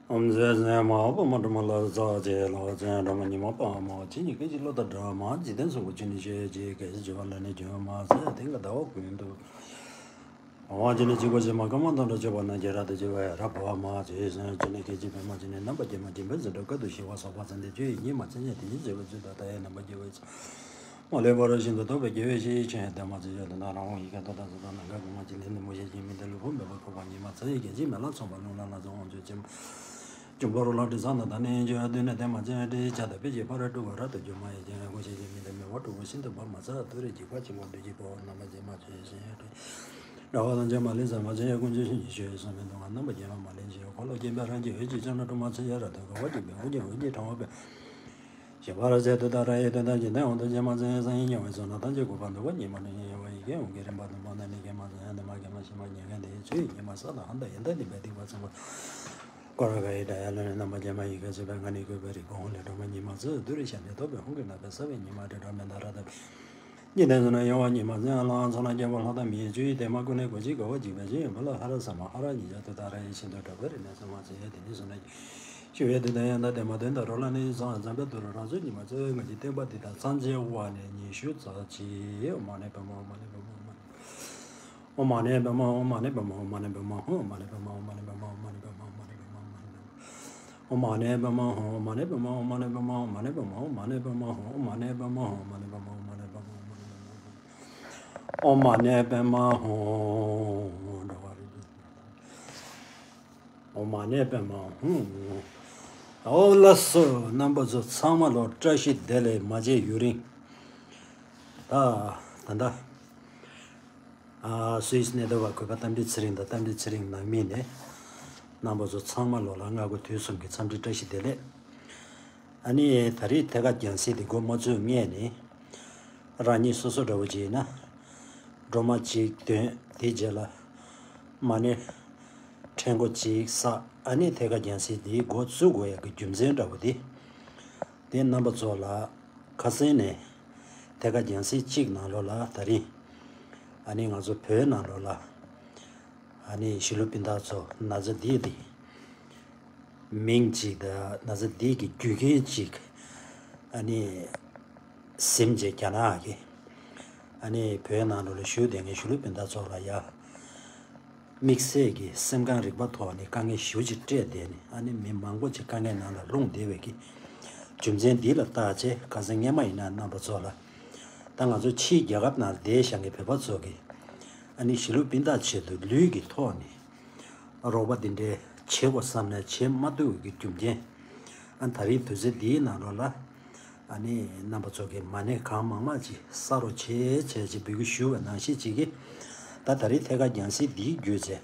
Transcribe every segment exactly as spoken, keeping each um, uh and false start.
ཨོཾ་ཟས་ཟས་མ་པདྨ་སྒྲོལ་མ་ལ་སོགས་ཀྱི་ལོ་ཙཱ་སྒྲོལ་མ་ཉི་མ་པདྨ་ཅི་ཉིད་སྐད་ཅིག་བློ་ལྟར་སྒྲོལ་མ་འཇིག་རྟེན་གསུམ་མགོན་ཆེན་ཞེས་བྱའི་སྐད་ཅིག་བརྗོད་པ་ལས་ནི་བརྗོད་མ་ཚད་དེང་གི་ཟླ་བ་ཀུན་ཏུ། འོ་ཅི་ནི་གཅིག་པ་ཞིག་མ་ཀ་མ་དང་འགྲོ་བྱེད་པ་ན་རྒྱ་ར་དུ་བྱེད་པ་ཡ་ར་བ་མ་བྱེད་སོན་ཅི་ནི་སྐད་ཅིག་པད་མ་ཅི་ནི་རྣམ་པ་རྒྱལ་མ་སྦྱིན་པའི་ཟེར་འགྲོ་ཀ་ཏུ་ཞི་བ་སོགས་པ་ཚན་ཏེ་ཆོས་ཉིད་མ་ཚན་ཉིད་དེ་ཉིད་བྱེད་པའི་ཚུལ་དང་ད་ཡའི་རྣམ་པ་རྒྱལ་བའི་ཚུལ། མ་ལུས་པ་རུ་ཤིན་ཏུ་རྟོགས་པའི་དགེ་བའི་བཤེས་གཉེན་དེ་མ་ཚུལ་བརྗོད་དུ་ན་རང་དབང་ཡི་གེ་ཏོ་ཏ་སུ་ཏ་ན་ག་གུ་མ་ཅི་ལེན་ནི་མུ་ཤེས་ཀྱི་མི་དེ་ལུ་ཕུང་བས་པ་ཁོ་པ་ཉི་མ་ཚེ་ཡི་གེ་ཅི་མེ་ལ་ཚོང་པ་ལུང་ལ་ན་ཚོང་དབང་ཚུལ་ཅི་མ། འབྱུང་པོ་རུ་ལ་དྲི་བཟང་དང་ད་ནི་འཇུ་བ་དུས་ནས་དེ་མ་ཅན་དྲི་བྱ་དང་པི་ཅི་ཕ་ར་དྲུག་པ་ར་དུ་འཇུ་མ་ཡི་ཅན་ཀུ་ཤེས་ཀྱི་མི་དེ་མེ་བ་དྲུག་པོ་ཤིན་ཏུ་བར་མ་ཚ་དུ་རེ་འཇིགས་པ་ཆེན་པོ་འདུ་བྱེད་པོ་རྣམ་པ་ཅན་མ་ཚུལ་ཞེས་དྲི། འདྲ་བ་དང་ཅན་མ་ལེན་ས་མ་ཅན་ཡ་ཀུན་ཅི་ཤིན་ཅི་ཞུ་ཡི་སོ་མེ་དུ་ང་རྣམ་པ་རྒྱལ་བ་མ་ལེན་ཅི་ཡོ་འཁོར་ལོ་སྐྱེ་འཕེལ་རང་གི་འོད་ཀྱི་ལྕགས་ན་གྲུ་མ་ཚེ་ཡ་ར་དུ་ག་བ་གྱི་བེ་འུ་གྱི་འོད་ཀྱི་ཕྲེང་བ་པས། ཞི་བ་ར་ཚེ་དུ་ད་ར་ཡེ་དོན་དམ་ཇི་ལྟར་འོང་དུ་རྗེས་མ་ཚེ་སང་ཡིན་ཉེ་བའི་ཚོགས་ན་ཐམས་ཅད་གོ་འཕང་འདུ་བ་ཉིད་མ་ནི་ཉེ་བ་ཡི་གེ་འོང་གི་རིམ་པ་དུ་མ་ན་ནི་གེ་མ་ཚེ་ཡང་དུ་མ་གེ་མ་ཤི་མ་ཉེ་གེ་འདི་ཡི་ཚུལ་ཉིད་མ་ས་ལ་ཧན་ད་ཡེ་ད་ནི་བེ་ཏི་བ་ཚང་བ་ཀོ་ར་ག་ཡི་ད་ཡ་ལ་ནི་རྣམ་པ་རྒྱལ་མ་ཡི་གེ་ཚེ་བའི་ང་ནི་གོས་པའི་རིག་གོང་ལས་སྒྲོལ་མ་ཉིད་མ་ཚེ་དུ་རི་ཤ་ནི་ཐོབ་པའི་ཧོང་གི་ན་བེ་ས་བའི་ཉི་མ་དྲི་བྲ་མེ་ད་ར་ད་བེ། ཉི་ལྡན་སོ་ན་ཡང་བ་ཉི་མ་ཚེ་ལའང་ཚོ་ན་རྒྱལ་པོ་ལྷ་དང་མིའི་ཆུ་ཡི་དེ་མ་ཀུན་ནས་གོ་ཅི་ག་བ་འཇིག་པའི་ཆུ་ཡིན་པ་ལ་ཧ་ར་ས་མ་ཧ་ར་ཉི་ཇ་དུ་ད་ར་ཡི་ཤིན་ཏུ་གྲགས་པའི་རི་ནས་སོ་མ་ཚེ་ཡ་དེ་ནི་སོ་ན་ཞུ་བའི་དུས་དང་ཡང་དག་དེ་མ་དོན་དང་རོ་ལ་ནི་བཟང་བ་འཛམ་པའི་དུར་རང་ཚོ་ཉི་མ་ཚེ་ང་ཅི་བསྟན་པ་འདི་དག་ཚང་ཚེ་བ་ནས་ཉི་ཤུ་ཚ་ཅི་ཨོ་མ་ནི་པ་མ་ཨོ་མ་ནི་པ་མ་ཨོ་མ་ནི་པ་མ་ཨོ་མ་ནི་པ་མ་ཨོ་མ་ནི་པ་མ་ཨོ་མ་ནི་པ་མ་ཨོ་མ་ནི་པ་མ་ཨོ་མ་ནི་པ་མ་ཨོ་མ་ནི་པ་མ་ཨོ་མ་ནི་པ་མ་ཨོ་མ་ནི་པ་མ་ཧོ། ཨོ་མ་ནི་པ་མ་ཧོ། ཨོ་མ་ནི་པ་མ་ཧོ། ཨོ་མ་ནི་པ་མ་ཧོ། ཨོ་མ་ནི་པ་མ་ཧོ། ཨོ་མ་ནི་པ་མ་ཧོ། ཨོ་མ་ནི་པ་མ་ཧོ། ཨོ་མ་ནི་པ་མ་ཧོ། ཨོ་མ་ནི་པ་མ་ཧོ། འགྲོ་བ་རིགས། ཨོ་མ་ནི་པ་མ་ཧོ། ཨོ་ལགས་སོ། རྣམ་པ་ཚོ་ཚང་མ་ལོ་བཀྲ་ཤིས་བདེ་ལེགས། མ་བརྗེད་ཡུན་རིང་། ད་ད་ད། ཨ། སུད་སི་གནས་སྡོད་པ་གུས་པ་རྟ་མགྲིན་ཚེ་རིང་དང་། རྟ་མགྲིན་ཚེ་རིང་ནང་མི་ནས། རྣམ་པ་ཚོ་ཚང་མ་ལོ་ལ་སྔ་དགོང་དུས་གསུམ་གྱི་འཚམས་འདྲི་བཀྲ་ཤིས་བདེ་ལེགས། ཨ་ནི་ད་རེས་ཐད་ཀར་རྒྱང་སྲིང་དེ་འགོ་མ་བཙུགས་སྔོན་ནས། རང་ཉིད་སོ་སོ་འདྲ་བོ་ཅིག་ཡིན་ན། སྒྲོལ་མ་གཅིག་འདོན། དེའི་རྗེས་ལ། མ་ཎི་ཕྲེང་སྐོར་གཅིག་བསགས། ཨ་ནི་ཐད་ཀར་རྒྱང་སྲིང་དེའི་འགོ་བཙུགས་དགོས་ཡག་གི་རྒྱུ་མཚན་འདྲ་བོ་དེ། དེ་རྣམ་པ་ཚོ་ལ་ཁ་སང་ནས་ཐད་ཀར་རྒྱང་སྲིང་གཅིག་ནང་ལོགས་ལ་ད་རིང་། ཨ་ནི་ང་ཚོ་བོད་ནང་ལོགས་ལ། ཨ་ནི་གཞིས་ལུས་སྤུན་ཟླ་ཚོ་ན་ཚ་འདི་འདི། མིང་གཅིག་དང་ན་ཚ་འདི་གི་རྒྱུ་རྐྱེན་གཅིག། ཨ་ནི། ཟིན་རྗེས་རྒྱ་ནག་གི། ཨ་ནི་བོད་ནང་ལོགས་ལ་བཞུགས་བསྡད་མཁན་གཞིས་ལུས་སྤུན་ཟླ་ཚོ་ལ་ཡ། དམིགས་བསལ་གྱི་སེམས་ཁམས་རིག་པ་ཐོག་ནས་དཀའ་ངལ་ཞེ་པོ་ཅིག་སྤྲད་བསྡད་ནས། ཨ་ནི་མི་མང་པོ་ཅིག་དཀའ་ངལ་ནང་ལ་ལྷུང་བསྡད་པའི་གི། རྒྱུ་མཚན་འདི་ལ་བརྟག་བྱས། ཁ་སང་སྔས་མ་ཡིན་ན་རྣམ་པ་ཚོ་ལ། ད་ང་ཚོ་ཕྱིའི་རྒྱལ་ཁབ་ནང་བསྡད་བཞག་མཁན་བོད་པ་ཚོ་གི། ཨ་ནི་གཞིས་ལུས་སྤུན་ཟླ་ཆེད་དུ་ལུས་ཀྱི་ཐོག་ནས། རོགས་པ་འདི་འདྲའི་བྱེད་དགོས་བསམ་ནས་བྱེད་མ་ཐུབ་ཀྱི་རྒྱུ་རྐྱེན། ཨ། ད་རིང་དུས་ཚོད་འདིའི་ནང་ལོགས་ལ། ཨ་ནི་རྣམ་པ་ཚོ་གིས་མ་ཎི་གང་མང་མང་ཅིག་བསགས་རོགས་བྱེད་བྱས་ཅིག་འབོད་སྐུལ་ཞུ་བ་ནང་བཞིན་ཅིག་གིས། ད་ད་རིང་ཐད་ཀར་རྒྱང་སྲིང་འདིའི་བརྒྱུད་བྱས།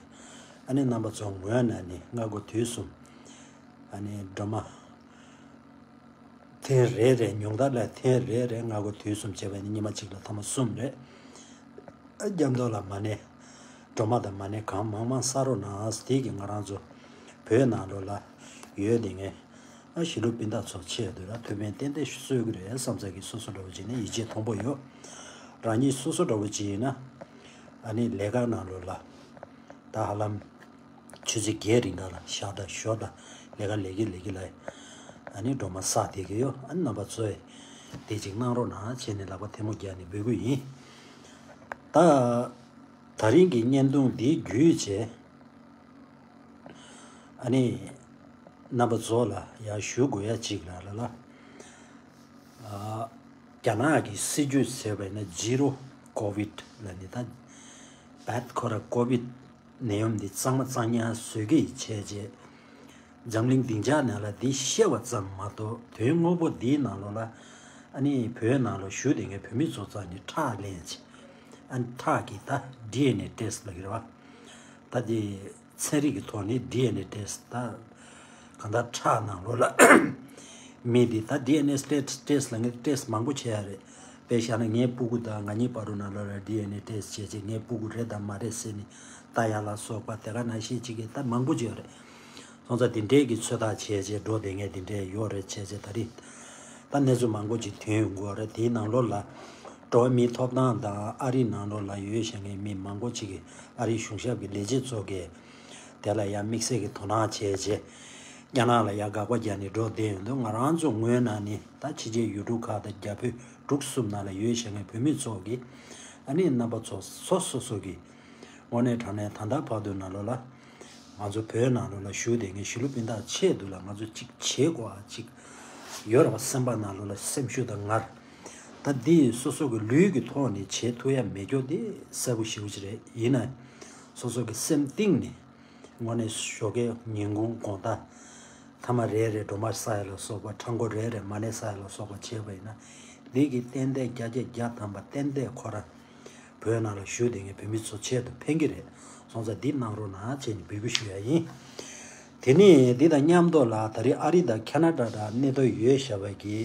ཨ་ནི་རྣམ་པ་ཚོ་ངོས་ནས་ནི་སྔ་དགོང་དུས་གསུམ། ཨ་ནི་སྒྲོལ་མ། ཐེངས་རེ་རེ་ཉུང་མཐའ་ལ་ཐེངས་རེ་རེ་སྔ་དགོང་དུས་གསུམ་བྱས་པ་ནི་ཉི་མ་གཅིག་ལ་ཐེངས་མ་གསུམ་རེ། ཨ། རྒྱབ་མདོ་ལ་མ་ཎི། སྒྲོལ་མ་དང་མ་ཎི་གང་མང་མང་བསགས་རོགས་གནང་། དེ་གིས་ང་རང་ཚོ་བོད་ནང་ལོགས་ལ་ཡོད་བསྡད་མཁན། ཨ། གཞིས་ལུས་སྤུན་ཟླ་ཚོ་ཆེད་དུ་ར་ཐུགས་ཕན་ཏན་ཏན་གསོས་ཀྱི་རེད་བསམ་ས་གི་སོ་སོ་འདྲ་བོ་ཅིག་ནི་ཡིད་ཆེས་མཐོན་པོ་ཡོད། རང་ཉིད་སོ་སོ་འདྲ་བོ་ཅིག་ཡིན་ན། ཨ་ནི་ལས་ཀ་ནང་ལོགས་ལ། ད་ཧ་ལམ་ཆུ་ཚོད་བརྒྱད་རིང་ག་ལ་ཞག་དང་ཞོགས་དང་ལས་ཀ་ལས་ཀྱི་ལས་ཀྱི་ལ། ཨ་ནི་སྒྲོལ་མ་བསགས་བསྡད་ཀྱི་ཡོད། ཨ་ནི་རྣམ་པ་ཚོས་དེ་ཅིག་གནང་རོགས་གནང་བྱས་ནས་ལག་པ་ཐལ་མོ་སྦྱར་ནས་འབོད་སྐུལ་ཡིན། ད། ད་རིང་གི་བརྙན་ཐུང་འདི་བརྒྱུད་བྱས། ཨ་ནི། རྣམ་པ་ཚོ་ལ་ཡང་ཞུ་དགོས་ཡ་གཅིག་ལ་ལ་ལ། ཨ། རྒྱ་ནག་གི་སྲིད་ཇུས་ཟེར་བ་ཡིན་ན་ཛི་རོ་ཀོ་བིད་ལ་ནི་ད། བད་ཁོ་ར་ཀོ་བིད་ནད་ཡམས་འདི་གཙང་མ་གཙང་ཉག་བཟོ་གི་བྱས་རྗེས། འཛམ་གླིང་སྡིངས་ཆ་ནང་ལ་འདི་བཤད་པ་ཙམ་མ་གཏོགས་དོན་དངོས་པོ་འདིའི་ནང་ལོགས་ལ། ཨ་ནི་བོད་ནང་ལ་བཞུགས་བསྡད་མཁན་བོད་མི་ཚོ་རྩ་ནས་ཁྲག་ལེན་བྱས། ཨ་ནི་ཁྲག་གི་ད་ཌི་ཨེན་ཨེ་ཊེ་སི་ལབ་ཀྱི་རེད་བ། ད་འདི་ཚན་རིག་གི་ཐོག་ནས་ཌི་ཨེན་ཨེ་ཊེ་སི་ད། གང་ལྟར་ཁྲག་ནང་ལོགས་ལ་མི་འདི་ད་ཌི་ཨེན་ཨེ་ཊེ་སི་ཊེ་སི་ལབ་མཁན་ཊེ་སི་མང་པོ་བྱས་ཡ་རེད། དཔེ་བཞག་ན་ངའི་སྤུ་གུ་དང་ང་གཉིས་བར་དུ་ནང་ལོགས་ལ་ཌི་ཨེན་ཨེ་ཊེ་སི་བྱས་རྗེས་ངའི་སྤུ་གུ་རེད་དང་མ་རེད་ཟེར་ནས་ལྟ་ཡ་ལ་སོགས་པ་དེ་ག་ནང་བཞིན་ཅིག་གི་ད་མང་པོ་བྱས་ཡོད་རེད། སོང་ཙང་དེ་འདྲའི་གི་ཚོད་ལྟ་བྱས་རྗེས་འགྲོ་བསྡད་མཁན་དེ་འདྲའི་ཡོད་རེད། བྱས་རྗེས་ད་རེས་ད་གནས་ཚུལ་མང་པོ་ཅིག་ཐོན་ཡོང་གི་ཡོད་རེད། དེའི་ནང་ལོགས་ལ་འགྲོ་བ་མིའི་ཐོབ་ཐང་དང་ཨ་རིའི་ནང་ལོགས་ལ་ཡོད་བཞག་མཁན་མི་མང་པོ་ཅིག་གིས་ཨ་རིའི་གཞུང་ཞབས་ཀྱི་ལས་བྱེད་ཚོ་གིས་དེ་ལ་ཡང་དམིགས་བསལ་གྱི་དོ་སྣང་བྱས་རྗེས་ རྒྱ་ནག་ལ་ཡ་དགག་པ་རྒྱག་ནས་འགྲོ་བསྡད་ཡོང་དུས། ང་རང་ཚོ་ངོས་ནས་ནི་ད་ཕྱི་རྒྱལ་ཡུལ་གྲུ་ཁག་དང་རྒྱ་བོད་འབྲུག་གསུམ་ནང་ལ་ཡོད་བཞག་མཁན་བོད་མི་ཚོ་གིས་ཨ་ནི་རྣམ་པ་ཚོ་སོ་སོ་སོ་གི་དངོས་གནས་དྲང་གནས་ད་ལྟ་བར་དུ་ནང་ལོགས་ལ་ང་ཚོ་བོད་ནང་ལོགས་ལ་བཞུགས་བསྡད་མཁན་གཞིས་ལུས་སྤུན་ཟླ་ཆེད་དུ་ལ་ང་ཚོ་གཅིག་བྱེད་དགོས་ཨ་གཅིག་ཡོད་རེད་བ། སེམས་པ་ནང་ལོགས་ལ་སེམས་ཤུགས་དང་ངར། ད་འདི་སོ་སོ་གི་ལུས་ཀྱི་ཐོག་ནས་བྱེད་ཐུབ་ཡ་མེད་རྒྱུ་དེ་གསལ་པོ་ཞེ་པོ་ཅིག་རེད། ཡིན་ན་སོ་སོ་གི་སེམས་གཏིང་ནས་དངོས་གནས་ཞོགས་ཀའི་ཉིན་གུང་དགོང་དག་ཐ་མག་རེ་རེ་སྒྲོལ་མ་ཟ་ཡ་ལ་སོགས་པ། ཁྲག་མགོ་རེ་རེ་མ་ཎི་ཟ་ཡ་ལ་སོགས་པ་བྱས་པ་ཡིན་ན། འདི་གི་ཏན་ཏན་བརྒྱ་ཆ་བརྒྱ་ཐམ་པ་ཏན་ཏན་ཁོ་རང་བོད་ནང་ལ་བཞུགས་བསྡད་མཁན་བོད་མི་ཚོ་ཆེད་དུ་ཕན་གྱི་རེད། སོང་ཙང་འདི་གནང་རོགས་གནང་བྱས་ནས་འབོད་སྐུལ་ཞུ་ཡ་ཡིན། དེ་ནས་འདི་དང་མཉམ་དུ་ལ་ད་རེས་ཨ་རི་དང་ཁ་ན་ཌ་དང་གནས་སྡོད་ཡོད་བཞག་པ་གི་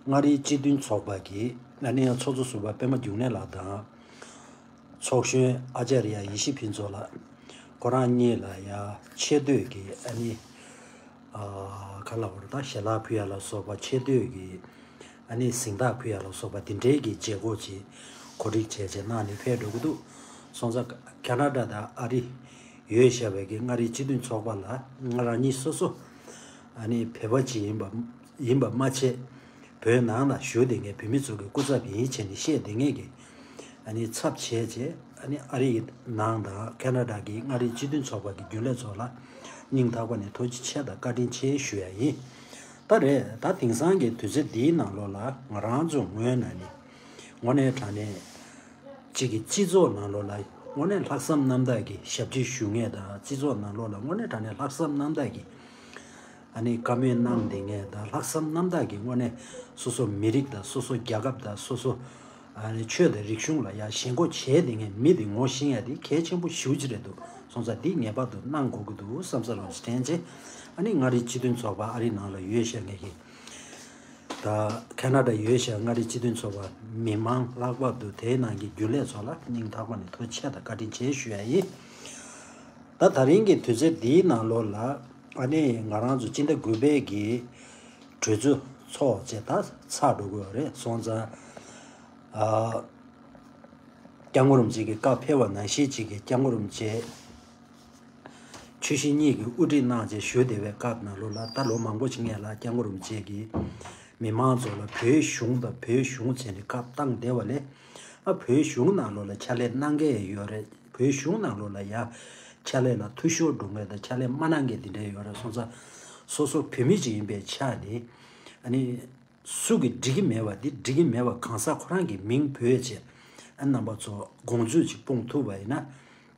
མངའ་རིས་སྤྱི་མཐུན་ཚོགས་པ་གི་ཨ་ནི་ཚོགས་གཙོ་ཟུར་པ་པད་མ་འབྱུང་གནས་ལགས་དང་། ཚོགས་གཞོན་ཨ་ཅཱརྱ་ཡེ་ཤེས་ཕུན་ཚོགས་ལགས། ཁོ་རང་གཉིས་ལ་ཡ་ཆེ་བསྟོད་ཀྱི་ཨ་ནི་ཨ་ག་ལབ་དགོས་རེད། ད་ཞལ་ལག་ཕུལ་ཡ་ལ་སོགས་པ། ཆེ་བསྟོད་ཀྱི་ཨ་ནི་གཟེངས་རྟགས་ཕུལ་ཡ་ལ་སོགས་པ་དེ་འདྲའི་གི་བྱེད་སྒོ་ཅིག་གོ་སྒྲིག་བྱས་བྱས་གནང་ནས་ཕེབས་འགྲོ་གི་འདུག། སོང་ཙང་ཁ་ན་ཌ་དང་ཨ་རི་ཡོད་བཞག་པའི་གི་མངའ་རིས་སྤྱི་མཐུན་ཚོགས་པ་ལ་ང་རང་ཉིད་སོ་སོ་ཨ་ནི་བོད་པ་ཅིག་ཡིན་པ་ཡིན་པ་མ་ཆད། བོད་ནང་ལ་བཞུགས་བསྡད་མཁན་བོད་མི་ཚོ་གི་སྐུ་ཚབ་ཡིན་བྱས་ནས་བཤད་བསྡད་མཁན་གྱི་ཨ་ནི་ཚབ་བྱས་བྱས་ཨ་ནི་ཨ་རི་ཡི་ནང་དང་ཁ་ན་ཌ་གི་མངའ་རིས་སྤྱི་མཐུན་ཚོགས་པ་གི་རྒྱུན་ལས་ཚོ་ལ་སྙིང་ཐག་པ་ནས་ཐུགས་རྗེ་ཆེ་དང་བཀའ་དྲིན་ཆེ་ཞུ་ཡ་ཡིན། ད་རེད། ད་དེང་སང་གི་དུས་ཚོད་འདིའི་ནང་ལོགས་ལ་ང་རང་ཚོ་ངོས་ནས་ནི་དངོས་གནས་དྲང་གནས་གཅིག་གི་སྤྱི་ཚོགས་ནང་ལོགས་ལ་དངོས་གནས་ལྷག་བསམ་རྣམ་དག་གི་ཞབས་ཕྱི་ཞུ་མཁན་དང་། སྤྱི་ཚོགས་ནང་ལོགས་ལ་དངོས་གནས་དྲང་གནས་ལྷག་བསམ་རྣམ་དག་གི་ཨ་ནི་བཀའ་མོལ་གནང་བསྡད་མཁན་དང་། ལྷག་བསམ་རྣམ་དག་གིས་དངོས་གནས་སོ་སོ་མི་རིགས་དང་སོ་སོ་རྒྱལ་ཁབ་དང་སོ་སོ་ཨ་ནི་ཆོས་དང་རིག་གཞུང་ལ་ཡ་ཞེན་ཁོག་བྱས་བསྡད་མཁན་མི་དེ་ངོ་ཤེས་ཡ་དེ་གལ་ཆེན་པོ་ཞེ་པོ་ཅིག་རེད་འདུག། སོང་ཙང་འདི་ངེས་པར་དུ་གནང་དགོས་ཀྱི་འདུག་བསམ་ས་ལོག་ཅིག་དྲན་བྱས། ཨ་ནི་མངའ་རིས་སྤྱི་མཐུན་ཚོགས་པ་ཨ་རི་ནང་ལ་ཡོད་བཞག་མཁན་གྱི་ད་ཁ་ན་ཌ་ཡོད་བཞག་མངའ་རིས་སྤྱི་མཐུན་ཚོགས་པ་མི་མང་། ལྷག་པར་དུ་དེའི་ནང་གི་རྒྱུན་ལས་ཚོ་ལ་སྙིང་ཐག་པ་ནས་ཐུགས་རྗེ་ཆེ་དང་བཀའ་དྲིན་ཆེ་ཞུ་ཡ་ཡིན། ད་ད་རིང་གི་དུས་ཚོད་འདིའི་ནང་ལོགས་ལ་ཨ་ནི་ང་རང་ཚོ་སྤྱི་ཟླ་དགུ་པའི་གི་གྲོས་ཚོགས་ཚོགས་བྱས་ད་ཚར་འགྲོ་གི་ཡོད་རེད། སོང་ཙང་ཨ་སྐྱབས་མགོན་རིན་པོ་ཆེ་གི་སྐབས་ཕེབས་པ་ནང་བཞིན་ཅིག་གི་སྐྱབས་མགོན་རིན་པོ་ཆེ་ཆོས་གཞིས་གཉིས་ཀྱི་དབུ་ཁྲིད་གནང་བྱས་བཞུགས་བསྡད་པའི་སྐབས་ནང་ལོགས་ལ། ད་ལོ་མང་པོ་ཞིག་སྔོན་ལ་སྐྱབས་མགོན་རིན་པོ་ཆེ་གིས་མི་མང་ཚོ་ལ་བོད་གཞུང་དང་བོད་གཞུང་བྱས་ནས་བཀའ་བཏང་བསྡད་པ་ལས། ཨ་བོད་གཞུང་ནང་ལོགས་ལ་ཕྱག་ལས་གནང་མཁན་ཡོད་རེད། བོད་གཞུང་ནང་ལོགས་ལ་ཡ་ཕྱག་ལས་ལ་འཐུས་ཤོར་འགྲོ་མཁན་དང་ཕྱག་ལས་མ་གནང་མཁན་དེ་འདྲ་ཡོད་རེད། སོང་ཙང་སོ་སོ་བོད་མི་ཅིག་ཡིན་པའི་ཆ་ནས་ཨ་ནི། སུ་གིས་འགྲིག་གི་མེད་པ་འདི་འགྲིག་གི་མེད་པ། གང་ཟག་ཁོ་རང་གི་མིང་འབོད་བྱས་ཨ་རྣམ་པ་ཚོ་དགོངས་ཚུལ་ཅིག་སྤུངས་ཐུབ་པ་ཡིན་ན་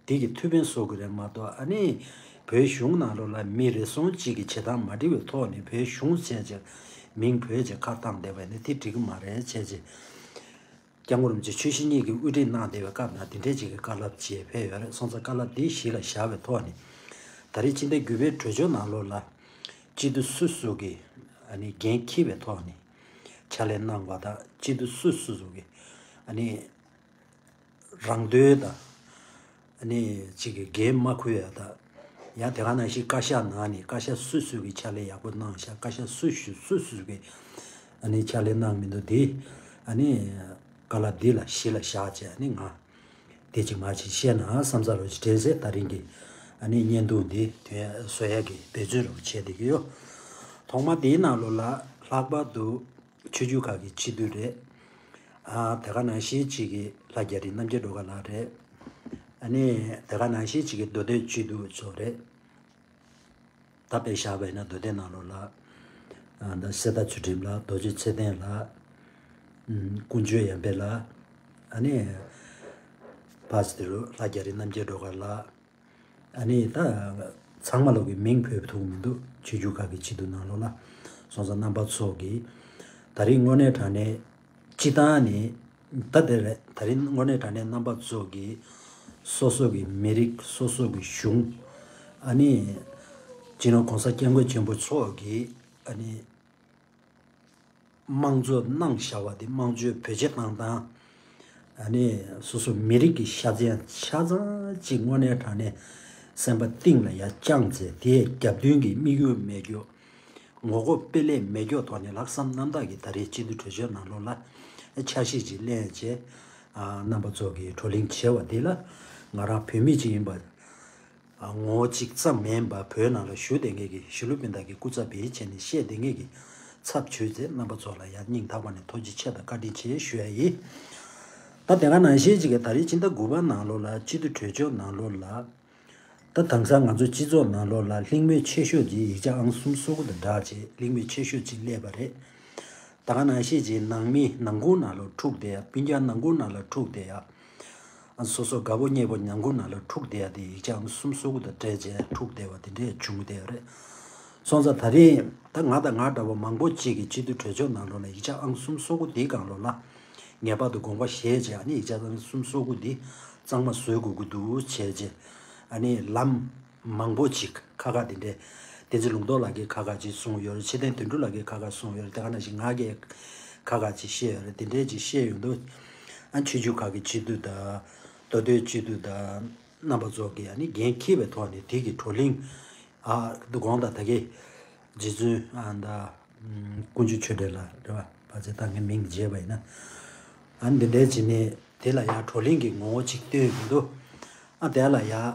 དེ་གི་ཐུགས་ཕན་གསོ་གི་རེད་མ་གཏོགས། ཨ་ནི་བོད་གཞུང་ནང་ལོགས་ལ་མི་རེ་ཟུང་གཅིག་གིས་བྱེད་སྟངས་མ་འགྲིག་པའི་ཐོག་ནས་བོད་གཞུང་བྱས་བྱས་མིང་འབོད་བྱས་ཁ་བཏང་བསྡད་པ་ཡིན་ན་དེ་འགྲིག་གི་མ་རེད་བྱས་བྱས། སྐྱབས་མགོན་རིན་པོ་ཆེ་ཆོས་གཞིས་གཉིས་ཀྱི་དབུ་ཁྲིད་གནང་བསྡད་པའི་སྐབས་ན་དེ་འདྲའི་ཅིག་གི་བཀའ་སློབ་ཅིག་ཕེབས་ཡོད་རེད། སོང་ཙང་བཀའ་སློབ་དེ་གཞི་ལ་བཞག་པའི་ཐོག་ནས་ད་རེས་སྤྱི་ཟླ་དགུ་པའི་གྲོས་ཆོད་ནང་ལོགས་ལ་སྤྱི་འཐུས་སུ་སུ་གིས་ཨ་ནི་འགན་འཁྱེར་བའི་ཐོག་ནས་ཕྱག་ལས་གནང་བ་དང་། སྤྱི་འཐུས་སུ་སུ་སུ་གིས་ཨ་ནི་རང་འདོད་དང་ཨ་ནི་ཅིག་གི་འགན་མ་འཁུར་ཡ་དང་། ཡང་དེ་ག་ནང་བཞིན་བཀའ་ཤག་ནང་ནས་བཀའ་ཤག་སུ་སུ་གིས་ཕྱག་ལས་ཡག་པོ་གནང་ཤག། བཀའ་ཤག་སུ་སུ་སུ་སུ་གིས་ཨ་ནི་ཕྱག་ལས་གནང་མི་འདུག། དེ་ཨ་ནི་བཀའ་སློབ་འདི་ལ་གཞི་ལ་བཞག་བྱས་ཨ་ནི་ང་དེ་ཅིག་མ་ཅིག་བཤད་ན་བསམ་ཚར་བ་ཅིག་དྲན་སོང་། ད་རིང་གི་ཨ་ནི་བརྙན་ཐུང་འདི་དོན་བཟོ་ཡག་གི་འབད་བརྩོན་རུ་བྱས་བསྡད་ཀྱི་ཡོད། ཐོག་མ་དེའི་ནང་ལོགས་ལ་ལྷག་པར་དུ་ཆོས་བརྒྱུད་ཁག་གི་སྤྱི་འཐུས་རེད། ཨ་དེ་ག་ནང་བཞིན་གཅིག་གི་ལྷ་རྒྱ་རི་རྣམ་རྒྱལ་སྒྲོལ་དཀར་ལགས་རེད། ཨ་ནི་དེ་ག་ནང་བཞིན་གཅིག་གི་མདོ་སྟོད་སྤྱི་འཐུས་ཚོ་རེད། ད་དཔེ་བཞག་པ་ཡིན་ན་མདོ་སྟོད་ནང་ལོགས་ལ་ཨ་ད་གསེར་རྟ་ཚུལ་ཁྲིམས་ལགས། རྡོ་རྗེ་ཚེ་བརྟན་ལགས། ཨུམ་ཀུན་སྤྱོད་ཡར་འཕེལ་ལགས། ཨ་ནི་ཕར་ཚུར་ལྷ་རྒྱ་རི་རྣམ་རྒྱལ་སྒྲོལ་དཀར་ལགས། ཨ་ནི་ད་ཚང་མ་ལོག་གི་མིང་འབོད་ཐུབ་མི་འདུག། ཆོས་བརྒྱུད་ཁག་གི་སྤྱི་འཐུས་ནང་ལོགས་ལ། སོང་ཙང་རྣམ་པ་ཚོ་གིས་ད་རིང་དངོས་གནས་དྲང་གནས་སྤྱི་བཏང་ནས་ད་དེ་རེད། ད་རིང་དངོས་གནས་དྲང་གནས་རྣམ་པ་ཚོ་གིས་སོ་སོ་གི་མི་རིགས། སོ་སོ་གི་གཞུང་། ཨ་ནི་སྤྱི་ནོར་གོང་ས་སྐྱབས་མགོན་ཆེན་པོ་མཆོག་གིས་ཨ་ནི་དམངས་གཙོ་གནང་བཞག་པ་དེ། དམངས་གཙོའི་བེད་སྤྱོད་བཏང་སྟངས། ཨ་ནི་སོ་སོ་མི་རིགས་ཀྱི་ཤ་ཚ་ཆ་ཚང་གཅིག་དངོས་གནས་དྲང་གནས་སེམས་པ་གཏིང་ལ་ཡར་བཅངས་ཚེ། དེའི་རྒྱབ་མདུན་གྱི་དམིགས་ཡུལ་མེད་རྒྱུ། ངོ་རྒོལ་སྤེལ་ལས་མེད་རྒྱུ་ཐོག་ནས་ལྷག་བསམ་རྣམ་དག་གིས་ད་རེས་སྤྱི་འཐུས་གྲོས་ཆོད་ནང་ལོགས་ལ་འཆར་གཞི་ཅིག་ལེན་བྱས། ཨ་རྣམ་པ་ཚོ་གིས་བགྲོ་གླེང་བྱས་པ་འདི་ལ་ང་རང་བོད་མི་ཅིག་ཡིན་པ། ངོ་བོ་གཅིག་ཙམ་མིན་པ་བོད་ནང་ལ་བཞུགས་བསྡད་མཁན་གྱི་གཞིས་ལུས་སྤུན་ཟླ་གི་སྐུ་ཚབ་བྱས་ནས་བཤད་བསྡད་མཁན་གྱི་ཚབ་བྱས་ཏེ་རྣམ་པ་ཚོ་ལ་ཡང་སྙིང་ཐག་པ་ནས་ཐུགས་རྗེ་ཆེ་དང་བཀའ་དྲིན་ཆེ་ཞུ་ཡ་ཡིན། ད་དེ་ག་ནང་བཞིན་ཅིག་གི་ད་རེས་སྤྱི་ཟླ་དགུ་པ་ནང་ལོགས་ལ་སྤྱི་འཐུས་གྲོས་ཆོད་ནང་ལོགས་ལ། ད་དེང་སང་ང་ཚོ་སྤྱི་ཚོགས་ནང་ལོགས་ལ་གླེང་མོལ་ཆེ་ཤོས་ཀྱི་ཡིག་ཆ་ཨང་གསུམ་སོ་དགུ་དང་སྦྲགས་བྱས་གླེང་མོལ་ཆེ་ཤོས་ཅིག་སླེབས་པ་རེད། ད་ག་ནང་བཞིན་ཅིག་ནང་མི་ནང་ཁུལ་ནང་ལ་འཁྲུག་བསྡད་ཡ། སྤུན་ཀྱག་ནང་ཁུལ་ནང་ལ་འཁྲུག་བསྡད་ཡ། ཨ་སོ་སོ་དགའ་པོ་ཉེ་པོ་ནང་ཁུལ་ནང་ལ་འཁྲུག་བསྡད་ཡ་དེ་ཡིག་ཆ་ཨང་གསུམ་སོ་དགུ་དང་སྦྲགས་བྱས་འཁྲུག་བསྡད་པ་དེ་འདྲས་བྱུང་བསྡད་ཡོད་རེད། སོང་ཙང་ད་རེས་ད་ང་དང་ང་འདྲ་བོ་མང་པོ་ཅིག་གིས་སྤྱི་འཐུས་གྲོས་ཆོད་ནང་ལོགས་ལ་ཡིག་ཆ་ཨང་གསུམ་སོ་དགུ་དེའི་སྒང་ལོགས་ལ་ངེས་པར་དུ་དགོངས་པ་བཞེས་བྱས། ཨ་ནི་ཡིག་ཆ་ཨང་གསུམ་སོ་དགུ་འདི་གཙང་མ་བཟོ་དགོས་ཀྱི་འདུག་བྱས་བྱས། ཨ་ནི་ལམ་མང་པོ་ཅིག་ཁ་ཁ་དེ་འདྲས། བསྟན་འཛིན་ལུང་རྟོགས་ལགས་ཀྱིས་ཁ་ཁ་ཅིག་གསུངས་ཡོད་རེད། ཆོས་ལྡན་དོན་གྲུབ་ལགས་ཀྱིས་ཁ་ཁ་གསུངས་ཡོད་རེད། དེ་ག་ནང་བཞིན་ང་གིས་ཁ་ཁ་ཅིག་བཤད་ཡོད་རེད། དེ་འདྲས་ཅིག་བཤད་ཡོང་དུས། ཨ་ཆོས་བརྒྱུད་ཁག་གི་སྤྱི་འཐུས་དང་མདོ་སྟོད་སྤྱི་འཐུས་དང་རྣམ་པ་ཚོ་གིས་ཨ་ནི་འགན་འཁྱེར་བའི་ཐོག་ནས་དེ་གི་བགྲོ་གླེང་། ཨ་དགོངས་དག་ད་གི་རྗེ་བཙུན་ཨ་ད་དཀོན་མཆོག་ཆོས་སྒྲོན་ལགས་རེད་བ། ཕལ་ཆེར་ད་ངའི་མིང་བརྗེས་པ་ཡིན་ན། ཨ་འདི་འདྲས་བྱས་ནས་དེ་ལ་ཡང་བགྲོ་གླེང་གི་ངོ་བོ་ཅིག་སྟོན་ཡོང་དུས། ཨ་དེ་ལ་ཡང་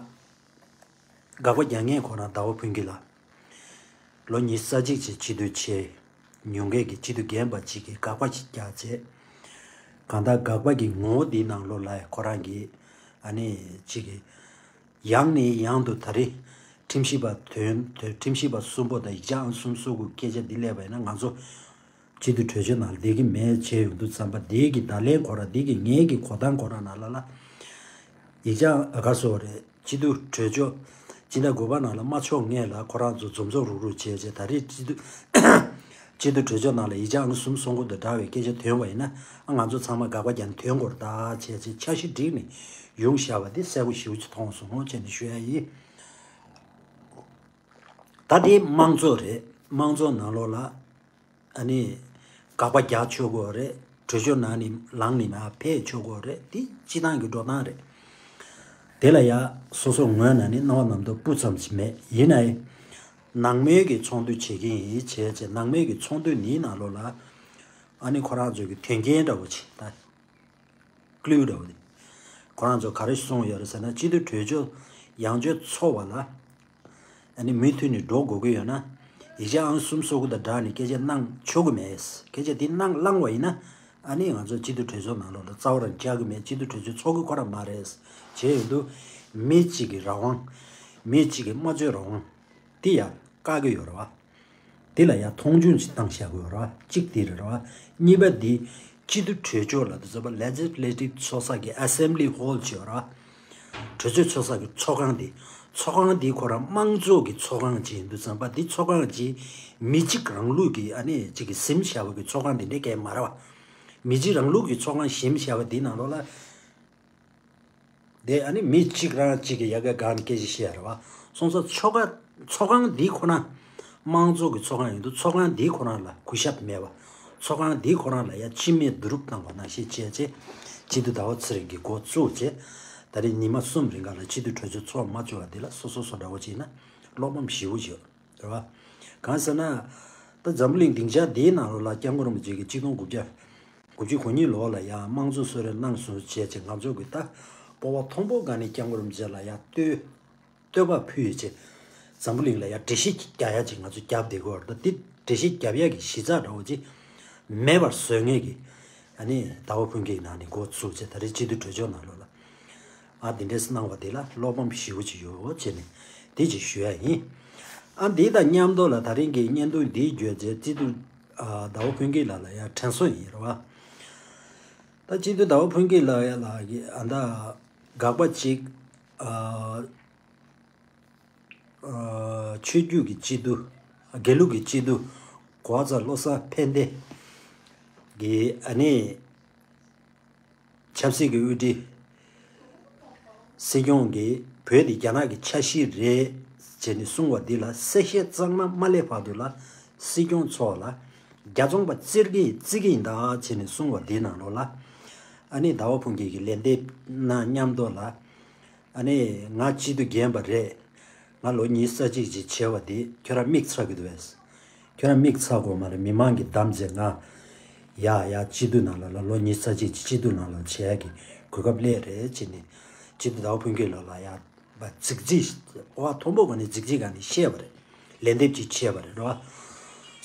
དགག་པ་རྒྱག་མཁན་ཁོ་རང་ཟླ་བ་ཕུན་སྐྱིད་ལགས། ལོ་ཉི་ཤུ་རྩ་གཅིག་ཅིག་སྤྱི་འཐུས་བྱས་མྱོང་མཁན་གྱི་སྤྱི་འཐུས་རྒན་པ་ཅིག་གིས་དགག་པ་ཞིག་རྒྱག་བྱས། གང་ལྟར་དགག་པ་གི་ངོ་བོ་འདིའི་ནང་ལོགས་ལ་ཁོ་རང་གིས་ཨ་ནི་ཅིག་གིས་ཡང་ནས་ཡང་དུ་ད་རེས་ཁྲིམས་ཞིབ་པ་དོན་དོན་ཁྲིམས་ཞིབ་པ་གསུམ་པོ་དང་ཡིག་ཆ་ཨང་གསུམ་སོ་དགུ་སྐད་ཆ་འདི་སླེབས་པ་ཡིན་ན། ང་ཚོ་སྤྱི་འཐུས་གྲོས་ཆོད་ནང་ལ་བསྡད་ཀྱི་མེད་བྱས་ཡོང་དུས་ཙམ་པ། འདི་གི་བརྡ་ལན་ཁོ་རང་འདི་གི་ངེད་ཀྱི་གོ་སྟངས་ཁོ་རང་ནང་ལ་ལ་ཡིག་ཆ་ཨ་ག་སོ་རེད། སྤྱི་འཐུས་གྲོས་ཆོད་སྤྱི་ཟླ་དགུ་པ་ནང་ལ་མ་ཆོག་ངེས་ལ་ཁོ་རང་ཚོ་འཛོམས་འཛོམས་རུག་རུག་བྱས་བྱས། ད་རེས་སྤྱི་འཐུས་སྤྱི་འཐུས་གྲོས་ཆོད་ནང་ལ་ཡིག་ཆ་ཨང་གསུམ་སོ་དགུ་དང་འདྲ་བའི་སྐད་ཆ་ཐོན་པ་ཡིན་ན། ཨ་ང་ཚོ་ཚང་མ་དགག་པ་རྒྱག་ནས་ཐོན་དགོས་རེད་ད་བྱས་བྱས། འཆར་གཞི་བསྒྲིགས་ནས་ཡོང་བཞག་པ་འདི་གསལ་པོ་ཞེ་པོ་ཅིག་མཐོང་སོང་བྱས་ནས་ཞུ་ཡ་ཡིན། ད་དེ་དམངས་གཙོ་རེད། དམངས་གཙོ་ནང་ལོགས་ལ་ཨ་ནི་དགག་པ་རྒྱག་ཆོག་གི་རེད། གྲོས་ཆོད་ནང་ནས་ལངས་ནས་མར་ཕེབས་ཆོག་གི་རེད། དེ་སྤྱི་བཏང་གི་འགྲོ་སྟངས་རེད། དེ་ལ་ཡ་སོ་སོ་ངོས་ནས་ནི་སྣང་བ་རྣམ་རྟོག་སྤུ་ཙམ་ཞིག་མེད། ཡིན་ནའི་ནང་མོལ་གྱི་ཚོགས་འདུ་བྱེད་ཀྱི་ཡིན་བྱས་བྱས། ནང་མོལ་གྱི་ཚོགས་འདུ་འདིའི་ནང་ལོགས་ལ་ཨ་ནི་ཁོ་རང་ཚོ་གི་དོན་རྐྱེན་འདྲ་བོ་ཅིག་ད་ཀླུ་འདྲ་བོ་དེ། ཁོ་རང་ཚོ་ག་རེ་གསུངས་ཡོད་རེད་ཟེར་ན། སྤྱི་འཐུས་གྲོས་ཆོད་ཡང་བསྐྱར་ཚོགས་པ་ལ་ཨ་ནི་མུ་མཐུད་ནས་འགྲོ་དགོས་ཀྱི་ཡོད་ན། ཡིག་ཆ་ཨང་གསུམ་སོ་དགུ་དང་སྦྲགས་ནས་སྐད་ཆ་གནང་ཆོག་གི་མེད། སྐད་ཆ་དེ་གནང་བླངས་པ་ཡིན་ན། ཨ་ནི་ང་ཚོ་སྤྱི་འཐུས་གྲོས་ཚོགས་ནང་ལོགས་ལ་རྩ་བ་རང་བཅར་གི་མེད། སྤྱི་འཐུས་གྲོས་ཚོགས་ཚོགས་གི་ཁོ་རང་མ་རེད། བྱས་ཡོང་དུས་མི་གཅིག་གི་རང་དབང་། མི་གཅིག་གི་སྨྲ་བརྗོད་རང་དབང་དེ་ཡང་བཀག་གི་ཡོད་རེད་བ། དེ་ལ་ཡང་མཐོང་ཆུང་ཅིག་བཏང་བཞག་དགོས་རེད་བ། གཅིག་དེ་རེད་བ། གཉིས་པ་འདི་སྤྱི་འཐུས་གྲོས་ཆོད་ལ་དུ་ཟེར་བ་Legislative ཚོགས་ས་གི་Assembly Hall ཅིག་ཡོད་རེད་བ། གྲོས་ཆོད་ཚོགས་ས་གི་ཚོགས་ཁང་དེ། ཚོགས་ཁང་དེ་ཁོ་རང་དམངས་གཙོ་གི་ཚོགས་ཁང་ཅིག་ཡིན་དུས་ཙམ་པ། འདི་ཚོགས་ཁང་ཅིག་མི་གཅིག་རང་ལུགས་ཀྱི་ཨ་ནི་གཅིག་གི་ཟིན་བྱས་པ་གི་ཚོགས་ཁང་དེ་འདྲ་གས་མ་རེད་བ། མི་གཅིག་རང་ལུགས་ཀྱི་ཚོགས་ཁང་ཟིན་བྱས་པ་འདི་ནང་ལོགས་ལ། དེ་ཨ་ནི་མི་གཅིག་རང་གཅིག་གི་ཡ་ག་སྒང་ནས་སྐད་ཆ་བཤད་ཡ་རེད་བ། སོང་ཙང་ཚོགས་ཁང་ཚོགས་ཁང་འདི་ཁོ་ན་དམངས་གཙོ་གི་ཚོགས་ཁང་ཡིན་དུས། ཚོགས་ཁང་འདི་ཁོ་རང་ལ་གུས་ཞབས་མེད་བ། ཚོགས་ཁང་འདི་ཁོ་རང་ལ་ཡ་ཕྱི་མིག་བསྡུ་རུབ་བཏང་བ་ནང་བཞིན་བྱས་བྱས། སྤྱི་འཐུས་ཟླ་བ་ཚེ་རིང་གིས་འགོ་བཙུགས་བྱས། ད་རེས་ཉི་མ་གསུམ་རིང་ག་ལ་སྤྱི་འཐུས་གྲོས་ཆོད་ཚོགས་མ་བཅུག་པ་འདི་ལ་སོ་སོ་སོ་འདྲ་བོ་བྱས་ན་བློ་ཕམ་ཞེ་པོ་ཅིག་ཡོད། རེད་བ། གང་ཟེར་ན། ད་འཛམ་བུ་གླིང་སྡིངས་ཆ་འདིའི་ནང་ལོགས་ལ་སྐྱབས་མགོན་རིན་པོ་ཆེ་གིས་གཅིག་སྟོང་དགུ་བརྒྱ་དགུ་བཅུ་གོ་གཉིས་ལོ་ལ་ཡང་དམངས་གཙོ་གསོལ་རས་གནང་སོང་བྱས་བྱས། ང་ཚོ་གི་ད་སྤོབས་པ་མཐོན་པོ་སྒང་ནས་སྐྱབས་མགོན་རིན་པོ་ཆེ་ལ་ཡང་བསྟོད་བསྟོད་པ་ཕུལ་ཡོད་བྱས། འཛམ་བུ་གླིང་ལ་ཡང་འགྲེལ་བཤད་རྒྱག་ཡ་ཅིག་ང་ཚོ་རྒྱབ་བསྡད་ཀྱི་ཡོད་རེད། ད་འདི་འགྲེལ་བཤད་རྒྱབ་ཡ་གི་གཞི་རྩ་འདྲ་བོ་ཅིག་མེད་པར་བཟོ་མཁན་གྱི་ཨ་ནི་ཟླ་བ་ཕུན་སྐྱིད་ནང་ནས་འགོ་བཙུགས་བྱས། ད་རེས་སྤྱི་འཐུས་གྲོས་ཆོད་ནང་ལོགས་ལ། ཨ་དེ་འདྲས་གནང་བ་དེ་ལ་བློ་ཕམ་ཞེ་པོ་ཅིག་ཡོད་བྱས་ནས་དེ་ཅིག་ཞུ་ཡ་ཡིན། ཨ་འདི་དང་མཉམ་དུ་ལ་ད་རིང་གི་བརྙན་ཐུང་འདིའི་བརྒྱུད་བྱས་སྤྱི་འཐུས་ཨ་ཟླ་བ་ཕུན་སྐྱིད་ལགས་ལ་ཡང་དྲན་གསོ་ཡིན་རེད་བ། ད་སྤྱི་འཐུས་ཟླ་བ་ཕུན་སྐྱིད་ལགས་ལགས་ཀྱི་ཨ་ད་དགག་པ་ཅིག་ཨ་ཨ་ཆོས་བརྒྱུད་ཀྱི་སྤྱི་འཐུས། དགེ་ལུགས་ཀྱི་སྤྱི་འཐུས་གོ་ཚ་བློ་བཟང་ཕན་བདེ་གིས་ཨ་ནི་ཆབ་སྲིད་ཀྱི་དབུ་ཁྲིད། སྲིད་སྐྱོང་གིས་བོད་དེ་རྒྱ་ནག་གི་ཆ་ཤས་རེད་ཅེས་ནས་གསུངས་པ་འདི་ལ་གསལ་བཤད་གཙང་མ་མ་སླེབས་བར་དུ་ལ་སྲིད་སྐྱོང་མཆོག་ལ་རྒྱ་བཙོང་པ་བཙིར་གི་བརྩི་གི་ཡིན་ད་ཅེས་ནས་གསུངས་པ་འདིའི་ནང་ལོགས་ལ། ཨ་ནི་ཟླ་བ་ཕུན་སྐྱིད་ཀྱིས་ལན་འདེབས་གནང་མཉམ་དུ་ལ། ཨ་ནི་ང་སྤྱི་འཐུས་རྒན་པ་རེད། ང་ལོ་ཉི་ཤུ་རྩ་གཅིག་ཅིག་བྱས་པ་འདི་ཁྱོད་རང་མིག་ཚ་གི་འདུག་བས། ཁྱོད་རང་མིག་ཚ་དགོས་མ་རེད། མི་མང་གིས་བདམས་བྱས་ང་ཡ་ཡ་སྤྱི་འཐུས་ནང་ལ་ལ་ལོ་ཉི་ཤུ་རྩ་གཅིག་ཅིག་སྤྱི་འཐུས་ནང་ལ་བྱེད་ཡ་གི་གོ་སྐབས་སླེབས་རེད་ཅེས་ནས་སྤྱི་འཐུས་ཟླ་བ་ཕུན་སྐྱིད་ལགས་ལ་ཡ་ པ་རྫིག་རྫིག་ཨོ་མཐོན་པོ་ག་ནས་རྫིག་རྫིག་ག་ནས་བཤད་པ་རེད། ལན་འདེབས་ཅིག་བྱས་པ་རེད་རོ།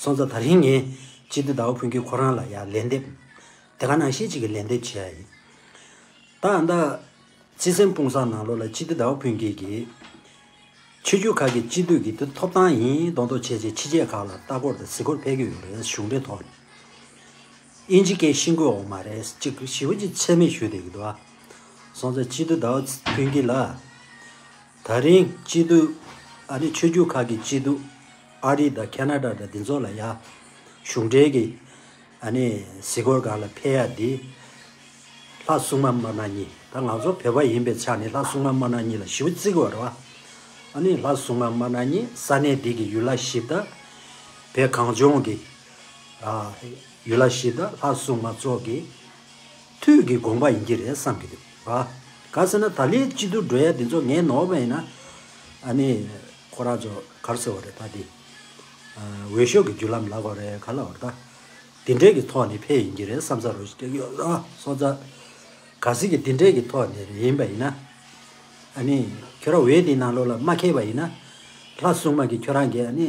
སོང་ཙང་ད་རིང་ངས་སྤྱི་འཐུས་ཟླ་བ་ཕུན་སྐྱིད་ཁོ་རང་ལ་ཡང་ལན་འདེབས་དེ་ག་ནང་བཞིན་ཅིག་གི་ལན་འདེབས་བྱས་ཡིན། ད་ཨ་ད་བརྩེ་སེམས་སྤུངས་ས་ནང་ལོགས་ལ་སྤྱི་འཐུས་ཟླ་བ་ཕུན་སྐྱིད་ཀྱིས། ཆོས་བརྒྱུད་ཁག་གི་སྤྱི་འཐུས་ཀྱི་དུ་ཐོབ་ཐང་ཡིན་མདོག་མདོག་བྱས་རྗེས་ཕྱི་རྒྱལ་ཁག་ལ་ལྟ་སྐོར་དང་གཟིགས་སྐོར་ཕེབས་ཀྱི་ཡོད་རེད། གཞུང་འབྲེལ་ཐོག་ནས། དབྱིན་ཇི་སྐད་ཤེས་ཀྱི་ཡོད་མ་རེད། གཅིག་ཞེ་པོ་ཅིག་ཚད་མེད་ཞུས་བསྡད་ཀྱི་འདུག་ཨ། སོང་ཙང་སྤྱི་འཐུས་ཟླ་བ་ཕུན་སྐྱིད་ལགས། ད་རིང་སྤྱི་འཐུས་ཨ་ནི་ཆོས་བརྒྱུད་ཁག་གི་སྤྱི་འཐུས་ཨ་རི་དང་ཁེ་ན་ཌ་དང་འདི་ཚོ་ལ་ཡ་གཞུང་འབྲེལ་གྱི་ཨ་ནི་གཟིགས་སྐོར་སྒང་ལ་ཕེབས་ཡ་འདི། ལྷ་སྲུང་མ་དམར་ནག་གཉིས། ད་ང་ཚོ་བོད་པ་ཡིན་པའི་ཆ་ནས་ལྷ་སྲུང་མ་དམར་ནག་གཉིས་ལ་ཞེ་པོ་བརྩི་གི་ཡོད་རེད་བ། ཨ་ནི་ལྷ་སྲུང་མ་དམར་ནག་གཉིས་ས་གནས་འདི་གི་ཡུལ་ལྷ་བཞི་དང་། བོད་གངས་ལྗོངས་ཀྱི་ཨ་ཡུལ་ལྷ་བཞི་དང་ལྷ་སྲུང་མ་ཚོ་གི་ཐུགས་ཀྱི་དགོངས་པ་ཡིན་གྱི་རེད་བསམ་གྱི་འདུག་བ། ག་ཟེར་ན་ད་ལན་སྤྱི་འཐུས་འགྲོ་ཡ་འདི་ཚོ་ངས་ནོར་བ་ཡིན་ན། ཨ་ནི་ཁོ་རང་ཚོ་ག་རེ་ཟེར་བ་རེད་ད་འདི། འོས་ཤོག་གི་བརྒྱུད་ལམ་ལབ་དགོས་རེད་ག་ལབ་དགོས་རེད་ད། དེ་འདྲའི་གི་ཐོག་ནས་ཕེབས་ཡིན་གྱི་རེད་བསམ་ས་རོ་ཞིག་སྐྱེ་གི་ཡོད་རེད། སོང་ཙང་གལ་སྲིད་ཀྱི་དེ་འདྲའི་གི་ཐོག་ནས་ཡིན་པ་ཡིན་ན། ཨ་ནི་ཁྱོད་རང་འོས་དེའི་ནང་ལོགས་ལ་མ་འཁེལ་བ་ཡིན་ན། ལྷ་སྲུང་མ་གི་ཁྱོད་རང་གི་ཨ་ནི་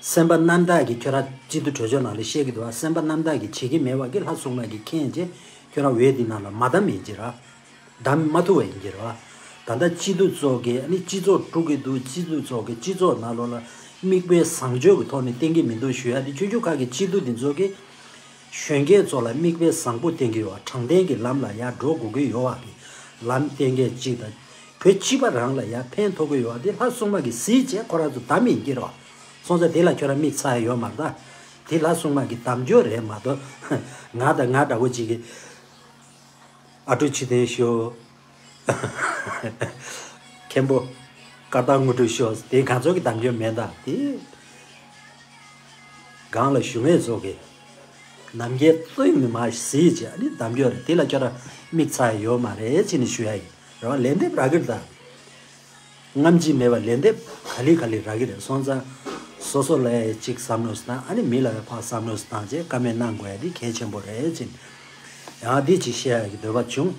སེམས་པ་རྣམ་དག་གི་ཁྱོད་རང་སྤྱི་འཐུས་གྲོས་ཆོད་ནང་ལ་བཤད་ཀྱི་འདུག་བ། སེམས་པ་རྣམ་དག་གི་བྱེད་ཀྱི་མེད་པ་གི་ལྷ་སྲུང་མ་གི་མཁྱེན་བྱས་ཁྱོད་རང་འོས་དེའི་ནང་ལ་མ་བདམས་ཡིན་གྱི་རེད། བདམས་མ་ཐུབ་པ་ཡིན་གྱི་རེད་བ། ད་ལྟ་སྤྱི་འཐུས་ཚོ་གིས་ཨ་ནི་སྤྱི་ཚོགས་དཀྲུག་གི་འདུག་སྤྱི་འཐུས་ཚོ་གིས་སྤྱི་ཚོགས་ནང་ལོགས་ལ་མིག་དཔེ་བཟང་སྤྱོད་ཀྱི་ཐོག་ནས་བསྟན་གྱི་མི་འདུག་ཞུ་ཡ་དེ་ཆོས་བརྒྱུད་ཁག་གི་སྤྱི་འཐུས་དེ་ཚོ་གིས་གཞོན་སྐྱེས་ཚོ་ལ་མིག་དཔེ་བཟང་པོ་བསྟན་གྱི་ཡོད་བ། དྲང་བདེན་གྱི་ལམ་ལ་ཡར་འགྲོ་དགོས་ཀྱི་ཡོད་བ་གི་ལམ་བསྟན་མཁན་གཅིག་དང་། བོད་སྤྱི་པ་རང་ལ་ཡར་ཕན་ཐོགས་ཀྱི་ཡོད་བ་དེ་ལྷ་སྲུང་མ་གིས་གཟིགས་བྱས་ཁོ་རང་ཚོ་བདམས་ཡིན་གྱི་རེད་བ། སོང་ཙང་དེ་ལ་ཁྱོད་རང་མིག་ཚ་ཡ་ཡོད་མ་རེད་ད། དེ་ལྷ་སྲུང་མ་གི་གདམ་སྐྱོར་རེད་མ་གཏོགས། ང་དང་ང་འདྲ་བོ་ཅིག་གིས། ཨ་ཀྲུག་ཆི་ཏན་ཤོ། མཁན་པོ། ཀར་ཏ་དངོས་གྲུབ་ཤོ་དེ་གང་ཚོད་ཀྱི་གདམ་སྐྱོར་མེད་ད་དེ། སྒང་ལ་ཞུ་མེད་ཚོ་གི། ནམ་རྒྱལ་སྟོད་ནས་མ་གཟིགས་བྱས་ཨ་ནི་གདམ་སྐྱོར་རེད། དེ་ལ་ཁྱོད་རང་མིག་ཚ་ཡ་ཡོད་མ་རེད་ཅེས་ནས་ཞུ་ཡ་ཡིན། རེད་བ། ལན་འདེབས་རག་གི་རེད་ད། རྔམ་བརྗིད་མེད་པ་ལན་འདེབས་ག་ལེ་ག་ལེ་རག་གི་རེད། སོང་ཙང་སོ་སོ་ལ་ཡ་གཅིག་བསམ་བློ་བཏང་ཨ་ནི་མི་ལ་ཡ་ཕར་བསམ་བློ་བཏང་བྱས་བཀའ་མོལ་གནང་དགོས་ཡ་འདི་གལ་ཆེན་པོ་རེད་ཅེས། ཡང་འདི་ཅིག་བཤད་ཡ་གི་འདོད་པ་བྱུང་།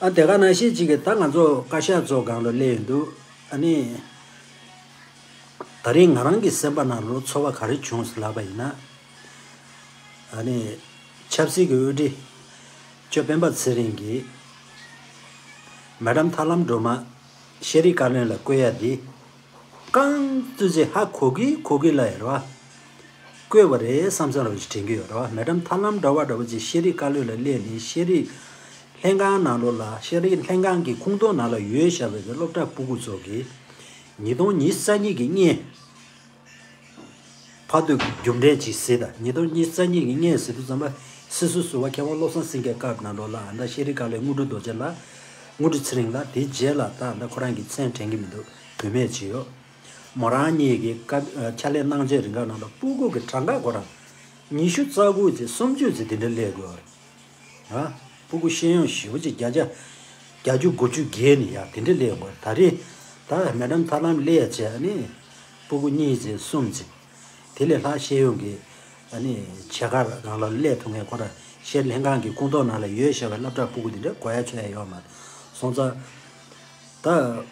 ཨ་དེ་ག་ནང་བཞིན་ཅིག་གི་ད་ང་ཚོ་བཀའ་ཤག་ཚོ་སྒང་ལ་སླེབས་ཡོང་དུས་ཨ་ནི། ད་རིང་ང་རང་གི་སེམས་པ་ནང་ལོ་ཚོར་བ་ག་རེ་བྱུང་ཟེར་ལབ་པ་ཡིན་ན། ཨ་ནི། ཆབ་སྲིད་ཀྱི་དབུ་ཁྲིད། ཇོ་སྤེན་པ་ཚེ་རིང་གིས། མེ་ཌམ་ཐར་ལམ་སྒྲོལ་མ། ཤེས་རིག་བཀའ་བློན་ལ་བསྐོས་ཡ་འདི། རྐང་བཙུགས་ཚེ་ཧ་གོ་གི་གོ་གི་ལ་ཡོད་རེད་བ། བསྐོས་པ་རེད་བསམ་བསམ་ར་བ་ཞིག་དྲན་གྱི་ཡོད་རེད་བ། མེ་ཌམ་ཐར་ལམ་སྒྲོལ་མ་འདྲ་བོ་ཅིག་ཤེས་རིག་བཀའ་བློན་ལ་སླེབས་ནས་ཤེས་རིག་ལྷན་ཁང་ནང་ལོགས་ལ་ཤེས་རིག་ལྷན་ཁང་གི་ཁུངས་གཏོགས་ནང་ལ་ཡོད་བཞག་པའི་གི་སློབ་གྲྭ་སྤུ་གུ་ཚོ་གིས། ཉིས་སྟོང་ཉི་ཤུ་རྩ་གཉིས་ཀྱི་སྔོན། ཕར་དུ་རྒྱུ་འབྲས་ཅིག་གཟིགས་དང་། ཉིས་སྟོང་ཉི་ཤུ་རྩ་གཉིས་ཀྱི་སྔོན་ཟེར་དུས་ཙམ་པ་སྲིད་ཟུར་ཟུར་པ་མཁས་དབང་བློ་བཟང་སེང་གེའི་སྐབས་ནང་ལོགས་ལ་ཨ་ད་ཤེས་རིག་བཀའ་བློན་དངོས་གྲུབ་རྡོ་རྗེ་ལགས། དངོས་གྲུབ་ཚེ་རིང་ལགས། དེའི་རྗེས་ལ་ད་ཨ་ད་ཁོ་རང་གི་མཚན་དྲན་གྱི་མི་འདུག་བུད་མེད་ཅིག་ཡོད། མོ་རང་གཉིས་ཀྱི་སྐབས་ཕྱག་ལས་གནང་བྱས་རིང་ག་ནང་ལ་སྤུ་གུ་གི་གྲངས་ཀ་ཁོ་རང་ཉི་ཤུ་རྩ་དགུ་ཙམ་སུམ་ཅུ་ཙམ་དེ་འདྲ་སླེབས་དགོས་པ་རེད། ཨ། སྤུ་གུ་ཤེས་ཡོན་ཞེ་པོ་ཅིག་བརྒྱ་ཆ་བརྒྱད་ཅུ་དགུ་བཅུ་བརྒལ་ནས་ཡར་དེ་འདྲ་སླེབས་དགོས། ད་རེས་ད་མེ་ཌམ་ཐར་ལམ་སླེབས་བྱས་ཨ་ནི་སྤུ་གུ་གཉིས་ཙམ་གསུམ་ཙམ་དེ་ལས་ལྷག་ཤེས་ཡོན་གྱི་ཨ་ནི་བྱ་དགའ་སྒང་ལ་སླེབས་ཐུབ་མཁན་ཁོ་ར་ཤེས་ལྷན་ཁང་གི་ཁོངས་གཏོགས་ནང་ལ་ཡོད་བཞག་པའི་སློབ་གྲྭ་སྤུ་གུ་དེ་འདྲ་དགོས་ཡ་ཆོ་ཡ་ཡོད་མ་རེད། སོང་ཙང་ད།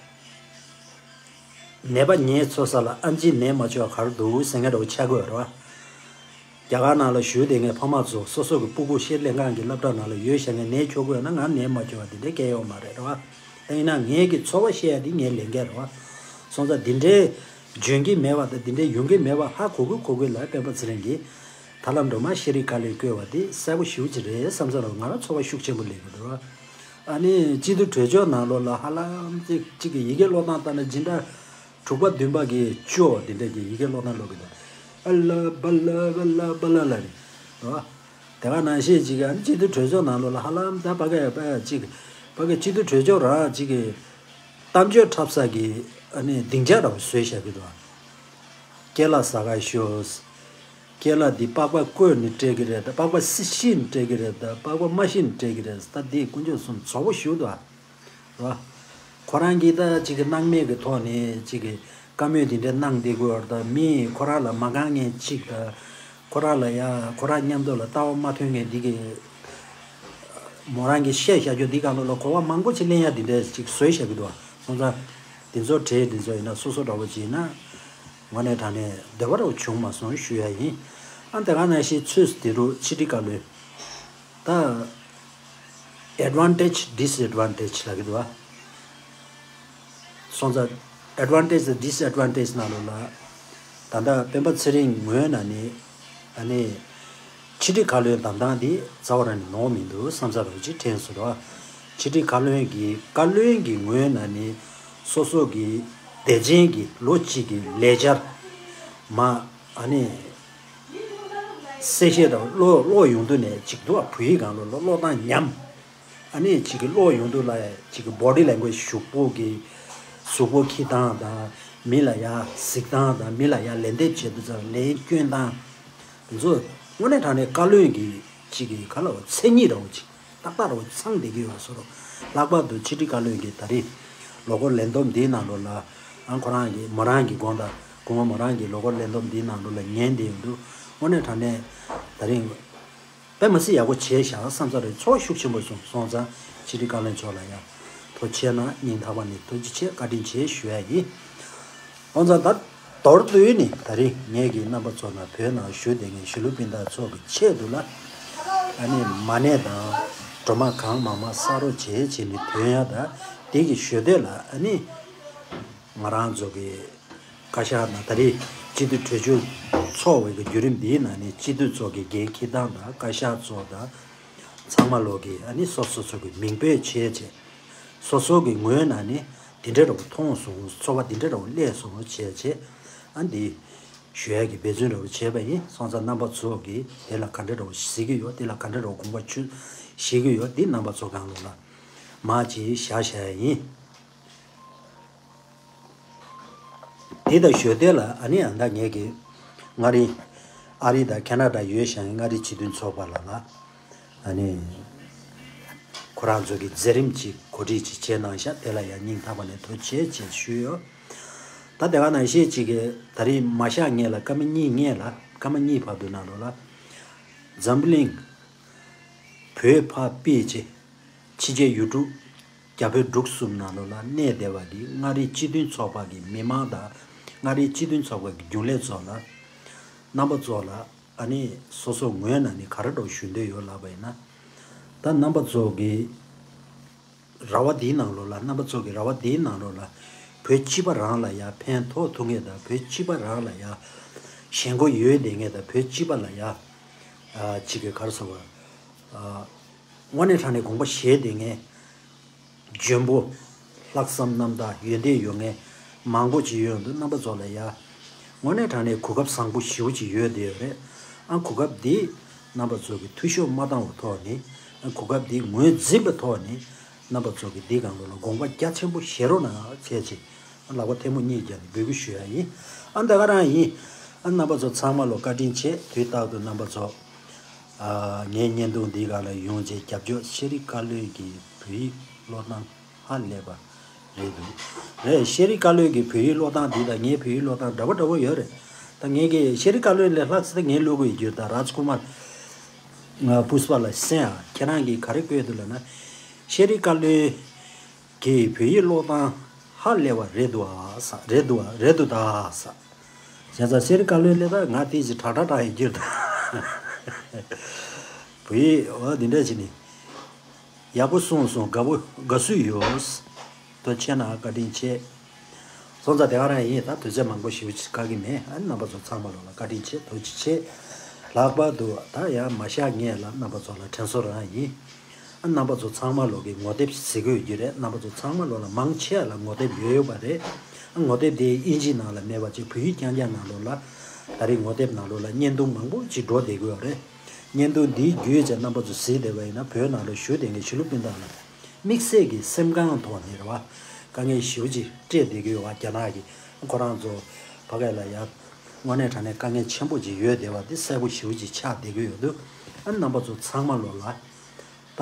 ནད་པ་ཉལ་འཚོ་ས་ལ་ཨམ་ཆིས་ནད་མ་བཅོས་པ་ག་རེ་འདུག་ཟེར་མཁན་འདྲ་བོ་ཆགས་ཀྱི་ཡོད་རེད་བ། རྒྱ་གར་ནང་ལ་བཞུགས་བསྡད་མཁན་ཕ་མ་ཚོ་སོ་སོ་གི་སྤུ་གུ་ཤེས་ལྷན་ཁང་གི་སློབ་གྲྭ་ནང་ལ་ཡོད་བཞག་མཁན་ནད་བཅོས་དགོས་ན་ང་ནད་མ་བཅོས་པ་དེ་འདྲ་སྐད་ཡོད་མ་རེད་རེད་བ། ད་ཡིན་ན་ངས་ཀྱི་ཚོར་བ་བཤད་ཡ་དེ་ངའི་ལས་འགན་རེད་བ། སོང་ཙང་འདི་འདྲའི་འཇོན་གྱི་མེད་པ་དང་འདི་འདྲའི་ཡོང་གི་མེད་པ་ཧ་གོ་གི་གོ་གི་ལ་སྤེན་པ་ཚེ་རིང་གིས་ཐར་ལམ་སྒྲོལ་མ་ཤེས་རིག་བཀའ་བློན་བསྐོས་པ་དེ་གསལ་པོ་ཞེ་པོ་ཅིག་རེད་བསམ་ས་ལ་ང་རང་ཚོར་བ་ཤུགས་ཆེན་པོ་སླེབས་ཀྱི་འདུག་རེད་བ། ཨ་ནི་སྤྱི་འཐུས་གྲོས་ཆོད་ནང་ལོགས་ལ་ཧ་ལམ་ཅིག་ཅིག་གི་ཡི་གེ་ཀློག་སྟངས་ལྟར་ན་སྦྱིན་བདག་དྲུག་པ་བདུན་པ་གི་བཅུ་འདི་འདྲ་གི་ཡི་གེ་ཀློག་སྟངས་ཀློག་གི་འདུག་ཨ་ལ་བ་ལ་བ་ལ་བ་ལ་ལ་རེད་དོ། དེ་ག་ནང་བཞིན་ཅིག་ཨ་ནི་སྤྱི་འཐུས་གྲོས་ཆོད་ནང་ལོགས་ལ་ཧ་ལམ་ད་ཕ་གི་ཕ་ཅིག་ཕ་གི་སྤྱི་འཐུས་གྲོས་ཆོད་རང་ཅིག་གི་གཏམ་བརྗོད་འཁྲབ་ས་གི་ཨ་ནི་སྡིངས་ཆ་འདྲ་བོ་བཟོས་བཞག་གི་འདུག་སྐེ་ལ་ཟ་ག་ཤོས། སྐེ་ལ་འདི་པགས་པ་བརྐོས་ནས་སྤྲད་ཀྱི་རེད་ད། པགས་པ་སྲིད་ཤིང་སྤྲད་ཀྱི་རེད་ད། པགས་པ་མ་ཤིང་སྤྲད་ཀྱི་རེད་ད། འདི་དཀོན་མཆོག་གསུམ་ཚོགས་པ་ཞུ་ད། རོ། ཁོ་རང་གིས་ད་ཅིག་གི་སྣང་མེད་ཀྱི་ཐོག་ནས་ཅིག་གི་བཀའ་མོལ་འདི་འདྲ་གནང་བསྡད་དགོས་ད། མི་ཁོ་རང་ལ་མ་དགའ་མཁན་ཅིག་ད། ཁོ་རང་ལ་ཡ་ཁོ་རང་མཉམ་དུ་ལ་ལྟ་བ་མ་མཐུན་མཁན་འདི་གི་མོ་རང་གིས་བཤད་བཞག་རྒྱུ་འདི་གང་ལོ་ལ་གོ་བ་མང་པོ་ཅིག་ལེན་ཡ་འདི་འདྲ་ཅིག་བཟོས་བཞག་གི་འདུག་སོང་ཙང་། འདི་ཚོ་གྲས་འདི་ཚོ་ཡིན་ན་སོ་སོ་འདྲ་བོ་ཅིག་ཡིན་ན། དངོས་གནས་དྲང་གནས་འདོད་པ་འདྲ་བོ་བྱུང་མ་སོང་ཞུ་ཡ་ཡིན། ཨ་དེ་ག་ནང་བཞིན་ཚོས་དེ་རུ་ཕྱི་དྲིལ་བཀའ་བློན། ད། advantage disadvantage ལབ་ཀྱི་འདུག་བ། སོང་ཙང་། advantage disadvantage ནང་ལོགས་ལ། ད་ལྟ་སྤེན་པ་ཚེ་རིང་ངོས་ནས་ནི། ཨ་ནི། ཕྱི་དྲིལ་བཀའ་བློན་བདམས་སྟངས་འདི་རྩ་བ་རང་ནས་ནོར་མི་འདུག་བསམ་ས་རོགས་ཅིག་དྲན་སོང་རོགས། ཕྱི་དྲིལ་བཀའ་བློན་གྱི་བཀའ་བློན་གྱི་ངོས་ནས་ནི། སོ་སོ་གི་དེ་ཅན་གྱི་ལོ་གཅིག་གི་ལས་འཆར་མ། ཨ་ནི། གསལ་བཤད་དང་ཀློག་ཀློག་ཡོང་དུས་ནས་ཅིག་འདུག་བ། བོད་ཡིག་སྒང་ལ་ཀློག་ཀློག་སྟངས་ཉམས། ཨ་ནི་ཅིག་གི་ཀློག་ཡོང་དུས་ལ་ཅིག་གི་body language གཟུགས་པོ་གི། གཟུགས་པོ་འཁྱེར་སྟངས་དང་། མི་ལ་ཡ་གཟིགས་སྟངས་དང་། མི་ལ་ཡ་ལན་འདེབས་བྱེད་དུས་ཙམ་ལན་སྐྱོན་སྟངས། དེ་ཚོ་དངོས་གནས་དྲང་གནས་བཀའ་བློན་གྱི་ཅིག་གི་ག་ལ་བ་མཚན་ཉིད་འདྲ་བོ་ཅིག་ཏག་ཏག་འདྲ་བོ་ཚང་བསྡད་ཀྱི་ཡོད་བཟོ་འདྲ། ལྷག་པར་དུ་ཕྱི་དྲིལ་བཀའ་བློན་གྱིས་ད་རེས་ལོ་འཁོར་ལས་བསྡོམས་འདིའི་ནང་ལོགས་ལ། ཨ་ཁོ་རང་གི་མོ་རང་གི་དགོངས་དག་སྐུ་ངོ་མོ་རང་གི་ལོ་འཁོར་ལས་བསྡོམས་འདིའི་ནང་ལོགས་ལ་ཉན་བསྡད་ཡོང་དུས་དངོས་གནས་དྲང་གནས་ད་རེས། དཔེ་མི་སྲིད་ཡག་པོ་བྱས་བཞག་བསམ་ས་རེད། ཚོར་བ་ཤུགས་ཆེན་པོ་བྱུང་། སོང་ཙང་ཕྱི་དྲིལ་བཀའ་བློན་མཆོག་ལ་ཡང་ཐུགས་རྗེ་ཆེ་གནང་། སྙིང་ཐག་པ་ནས་ཐུགས་རྗེ་ཆེ་བཀའ་དྲིན་ཆེ་ཞུ་ཡ་ཡིན། འོན་ཀྱང་ད་མདོར་བསྡུས་ནས་ད་རེས་ངེད་ཀྱིས་རྣམ་པ་ཚོ་ནང་བོད་ནང་བཞུགས་བསྡད་མཁན་གཞིས་ལུས་སྤུན་ཟླ་ཚོ་གི་ཆེད་དུ་ལ། ཨ་ནི་མ་ཎི་དང་སྒྲོལ་མ་གང་མང་མང་བསགས་རོགས་བྱེད་བྱས་ནས་ཐོན་ཡ། ད་དེ་གི་ཞོལ་དེ་ལ་ཨ་ནི་ང་རང་ཚོ་གི་བཀའ་ཤག་ནང་ད་རེས་སྤྱི་འཐུས་གྲོས་ཆོད་ཚོགས་པའི་གི་བརྒྱུད་རིམ་འདིའི་ནང་ནས་སྤྱི་འཐུས་ཚོ་གི་འགན་འཁྱེར་སྟངས་དང་། བཀའ་ཤག་ཚོ་དང་ཚང་མ་ལོག་གི་ཨ་ནི་སོ་སོ་སོ་གི་མིང་འབོད་བྱས་བྱས། སོ་སོ་གི་ངོས་ནས་ནི་འདི་འདྲ་འདྲ་བོ་མཐོང་སོང་། ཚོར་བ་འདི་འདྲ་འདྲ་བོ་སླེབས་སོང་བྱས་བྱས། ཨ་འདི་ཞུ་ཡ་གི་འབད་བརྩོན་འདྲ་བོ་བྱས་པ་ཡིན། སོང་ཙང་རྣམ་པ་ཚོ་གིས་དེ་ལ་ག་འདྲ་འདྲ་བོ་གཟིགས་ཀྱི་ཡོད། དེ་ལ་ག་འདྲ་འདྲ་བོ་དགོངས་པ་ཆོད་བཞེས་ཀྱི་ཡོད། འདི་རྣམ་པ་ཚོ་སྒང་ལོགས་ལ་མར་ཅིག་བཞག་བཞག་ཡ་ཡིན། དེ་དང་ཞོལ་དེ་ལ་ཨ་ནི་ཨ་ད་ངེད་ཀྱི་མངའ་རིས། ཨ་རི་དང་ཁེ་ན་ཌ་ཡོད་ཞིང་མངའ་རིས་སྤྱི་མཐུན་ཚོགས་པ་ལ་ལ། ཨ་ནི་ཁོ་རང་ཚོ་གི་མཛད་རིམ་ཅིག་གོ་སྒྲིག་ཅིག་བྱས་གནང་ཤག་དེ་ལ་ཡང་སྙིང་ཐག་པ་ནས་ཐུགས་རྗེ་ཆེ་ཞུས་ཡོད། ད་དེ་ག་ནང་བཞིན་ཅིག་གི་ད་རེས་མ་ཤག་ངེད་ལ་སྐར་མ་གཉིས་ངེད་ལ་སྐར་མ་གཉིས་བར་དུ་ནང་ལོགས་ལ་འཛམ་བུ་གླིང་བོད་ཕ་པི་ཅེ། ཕྱི་རྒྱལ་ཡུལ་གྲུ་རྒྱ་བོད་འབྲུག་གསུམ་ནང་ལོགས་ལ་གནས་བསྡད་པ་གི་མངའ་རིས་སྤྱི་མཐུན་ཚོགས་པ་གི་མི་མང་དང་། མངའ་རིས་སྤྱི་མཐུན་ཚོགས་པ་གི་རྒྱུན་ལས་ཚོ་ལ། རྣམ་པ་ཚོ་ལ་ཨ་ནི་སོ་སོ་ངོས་ནས་ནི་ག་རེ་འདྲ་ཞུ་འདོད་ཡོད་ལབ་པ་ཡིན་ན། ད་རྣམ་པ་ཚོ་གི་ར་བ་འདིའི་ནང་ལོགས་ལ། རྣམ་པ་ཚོ་གི་ར་བ་འདིའི་ནང་ལོགས་ལ་བོད་སྤྱི་པ་རང་ལ་ཡ་ཕན་ཐོགས་ཐུབ་མཁན་དང་། བོད་སྤྱི་པ་རང་ལ་ཡ་ཞེན་ཁོག་ཡོད་བསྡད་མཁན་དང་། བོད་སྤྱི་པ་ལ་ཡ་ཨ་ཅིག་གི་ག་རེ་ཟེར་བ། ཨ་དངོས་གནས་དྲང་གནས་དགོངས་པ་བཞེས་བསྡད་མཁན། འཇོན་པོ། ལྷག་བསམ་རྣམ་དག་ཡོན་ཏན་ཡོད་མཁན་མང་པོ་ཅིག་ཡོད་འདུག་རྣམ་པ་ཚོ་ལ་ཡ་དངོས་གནས་དྲང་གནས་གོ་སྐབས་བཟང་པོ་ཞེ་པོ་ཅིག་ཡོད་བསྡད་ཡོད་རེད། ཨ་གོ་སྐབས་འདི་རྣམ་པ་ཚོ་གིས་འཐུས་ཤོར་མ་བཏང་བའི་ཐོག་ནས། ཨ་གོ་སྐབས་འདི་ངོས་འཛིན་པའི་ཐོག་ནས་རྣམ་པ་ཚོ་གིས་འདི་སྒང་ལོགས་ལ་དགོངས་པ་རྒྱ་ཆེན་པོ་བཞེས་རོགས་གནང་བྱས་ཅིག་ལག་པ་ཐལ་མོ་གཉིས་བརྒྱབ་ནས་འབོད་སྐུལ་ཞུ་ཡ་ཡིན། ཨ་འདི་ག་རང་ཡིན། ཨ་རྣམ་པ་ཚོ་ཚང་མ་ལ་བཀའ་དྲིན་ཆེ། དུས་རྟག་ཏུ་རྣམ་པ་ཚོ། ཨ་ངའི་བརྙན་ཐུང་འདིའི་སྒང་ལ་ཡོང་བྱས་རྒྱབ་སྐྱོར། ཤེས་རིག་བཀའ་བློན་གྱི་བོད་ཡིག་ཀློག་སྟངས་ཧ་ལས་པ་རེད་འདུག་རེད། ཤེས་རིག་བཀའ་བློན་གྱི་བོད་ཡིག་ཀློག་སྟངས་འདི་དང་ངའི་བོད་ཡིག་ཀློག་སྟངས་འདྲ་པོ་འདྲ་པོ་ཡོད་རེད། ད་ངས་ཀྱི་ཤེས་རིག་བཀའ་བློན་ལས་ལྷག་ཙམ་ངས་ཀློག་གི་ཡོད་རྒྱུ། ད་རཱཇ་ཀུ་མར་ཕུས་པ་ལ་གསན་ཨ། ཁྱེད་རང་གིས་ག་རེ་བཀོད་འདུག་ལབ་ན། ཤེས་རིག་བཀའ་བློན་གྱི་བོད་ཡིག་ཀློག་སྟངས་ཧ་ལས་པ་རེད་འདུག་ཨ་ས། རེད་འདུག་ཨ། རེད་འདུག་ད་ས། བྱས་ཙང་ཤེས་རིག་བཀའ་བློན་ལས་ད་ང་དེ་ཅིག་དྲག་དྲག་དྲག་ཡིན་རྒྱུ་ད། བོད་ཡིག་འོ་འདི་འདྲ་བྱས་ནས་ཡག་པོ་གསུངས་སོང་། དགའ་པོ་དགའ་བསུ་ཡོད། ཐུགས་རྗེ་ཆེ་གནང་། བཀའ་དྲིན་ཆེ། སོང་ཙང་དེ་ག་རང་ཡིན། ད་དུས་ཚོད་མང་པོ་ཞེ་པོ་ཅིག་བཀག་གི་མེད། ཨ་རྣམ་པ་ཚོ་ཚང་མ་ལོགས་ལ་བཀའ་དྲིན་ཆེ། ཐུགས་རྗེ་ཆེ། ལྷག་པར་དུ་ད་ཡང་མ་ཤག་ངས་ལ་རྣམ་པ་ཚོ་ལ་དྲན་གསོ་རང་ཡིན། ཨ་རྣམ་པ་ཚོ་ཚང་མ་ལོག་གི་ངོ་དེབ་གཟིགས་དགོས་ཀྱི་རེད། རྣམ་པ་ཚོ་ཚང་མ་ལོག་ལ་མང་ཆེ་བ་ལ་ངོ་དེབ་ཡོད་ཡོད་པ་རེད། ཨ་ངོ་དེབ་དེ་དབྱིན་ཇིའི་ནང་ལ་མེད་པ་ཅིག་བོད་ཡིག་རྐྱང་རྐྱང་ནང་ལོགས་ལ། ད་རེས་ངོ་དེབ་ནང་ལོགས་ལ་བརྙན་ཐུང་མང་པོ་ཅིག་འགྲོ་བསྡད་ཀྱི་ཡོད་རེད། བརྙན་ཐུང་འདིའི་བརྒྱུད་བྱས་རྣམ་པ་ཚོ་གཟིགས་བསྡད་པ་ཡིན་ན། བོད་ནང་ལ་བཞུགས་བསྡད་མཁན་གཞིས་ལུས་སྤུན་ཟླ་ལ་དམིགས་བསལ་གྱི་སེམས་ཁམས་ཐོག་ནས་རེད་བ། དཀའ་ངལ་ཞེ་པོ་ཅིག་སྤྲད་བསྡད་ཀྱི་ཡོད་བ། རྒྱ་ནག་གི་ཁོ་རང་ཚོ་ཕ་གི་ལ་ཡ་དངོས་གནས་དྲང་གནས་དཀའ་ངལ་ཆེན་པོ་ཅིག་ཡོད་བསྡད་པ་འདི་གསལ་པོ་ཞེ་པོ་ཅིག་ཆགས་བསྡད་ཀྱི་ཡོད་འདུག་ཨ་རྣམ་པ་ཚོ་ཚང་མ་ལོག་ལ། ད་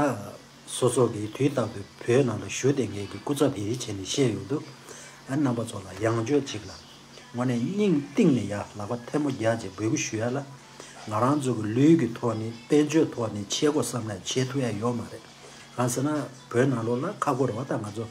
སོ་སོ་གི་དུས་རྟག་ཏུ་བོད་ནང་ལ་བཞུགས་བསྡད་མཁན་གྱི་སྐུ་ཚབ་དེ་རིགས་བྱས་ནས་བཤད་ཡོང་དུས། ཨ་རྣམ་པ་ཚོ་ལ་ཡང་བསྐྱར་ཅིག་ལ་དངོས་གནས་སྙིང་གཏིང་ནས་ཡ་ལག་པ་ཐལ་མོ་རྒྱག་བྱས་འབོད་སྐུལ་ཞུ་ཡ་ལ། ང་རང་ཚོ་གི་ལུས་ཀྱི་ཐོག་ནས་དཔལ་འབྱོར་ཐོག་ནས་བྱེད་དགོས་བསམ་ན་བྱེད་ཐུབ་ཡ་ཡོད་མ་རེད། གང་ཟེར་ན་བོད་ནང་ལོགས་ལ་ཁག་པོ་རེད་བ། ད་ང་ཚོ་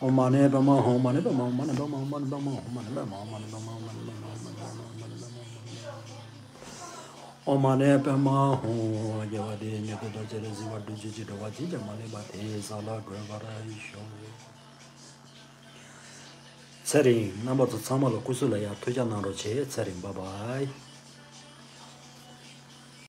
ཨོཾ་མ་ཎི་པདྨ་ཧཱུྃ། དགེ་བ་འདིས་ཉེས་པའི་རྡོ་རྗེ་ལས་སྲིད་པ་སྒྲོལ་བྱེད་ཅིང་། འགྲོ་བ་གཅིག་ཀྱང་མ་ལུས་པ། དེ་ཡི་ས་ལ་འགོད་པར་ཤོག། ཚེ་རིང་། རྣམ་པ་ཚོ་ཚང་མ་ལ་སྐུ་གཟུགས་ལ་ཡང་ཐུགས་ཅག་གནང་རོགས་བྱེད། ཚེ་རིང་། བཱའི་བཱའི།